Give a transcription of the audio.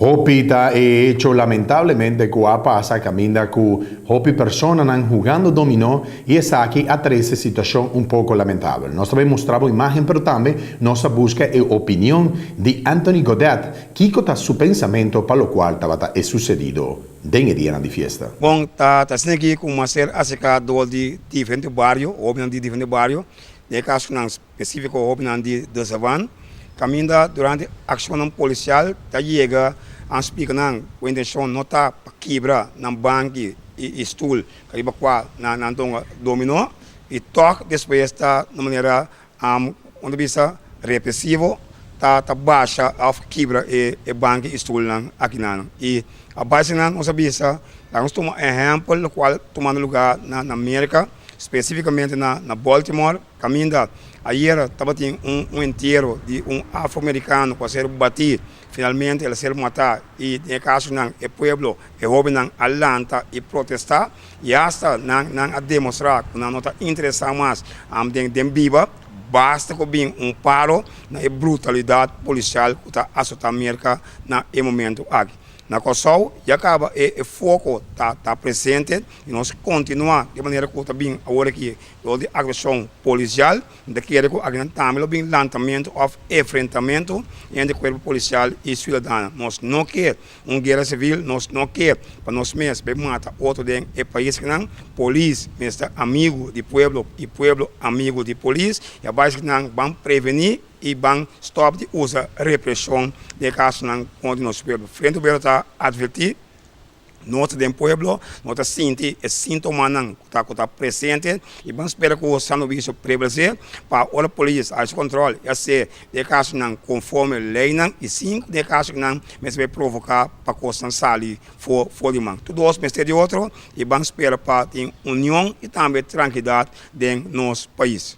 Hopi ta e hecho lamentablemente ku a pasa kaminda ku hopi personanan hugando dominó i esaki a trese situashon un poko lamentabel. Nos ta bai mustra bo imágen pero tambe nos a buska e opinion di Anthony Godett kiko ta su pensamento pa lokual tabata e susedido den e dianan di fiesta. Bon, ta asina aki ku mester aserká dor di diferente bario, hóbennan di diferente bario, den e kasonan spesífiko hóbennan di De Savan, kaminda durante akshonnan polisial ta yega a splika nan ku e intenshon no ta pa kibra nan banki i stul riba kua nan tonga dominó i tòg despues ta na manera un ta bisa represivo ta ta basha òf kibra e banki i stulnan akinan. I a base nan nos a bisa laga nos tuma ehèmpel lokual tumando lugá na Merka spesífikamente na Baltimore. Kaminda ayera tabatin un un entiero di un afroamerikano ku a ser batí, finalmente el a ser matá i den e kasonan e pueblo, e hóbennan a lanta i protestá i asta nan nan a demostrá ku nan no ta interesá mas den den biba, basta ku bin un paro na e brutalidat polisial ku ta asotá Merka na e momento aki. Na Kòrsou ya kaba e e foko ta ta presente i nos kontinuá di manera ku ta bin awor aki. Dor di agreshon polisial, mi ta kere ku akinan tambe lo bin lantamentu òf efrentamentu entre kuerpo polisial i siudadano. Nos no ke un guera sivil, nos no ke pa nos mes bai mata otro den e pais kinan. Polis mester amigu di pueblo i pueblo amigu di polis i a base kinan ban prevení i ban stòp di usa represhon den e kasonan kontra nos pueblo. Frente Obrero ta atvertí. Nos ta den pueblo, nos ta sinti e sintomanan ku ta ku ta presente i ban spera ku sano huisio prevalesé pa ora polis hasi kontrol i hasi e kasonan konforme leinan i sin ku den e kasonan mester bai provoká pa kosnan sali for for di man. Tur dos mester di otro i ban spera pa tin union i tambe trankilidat den nos pais.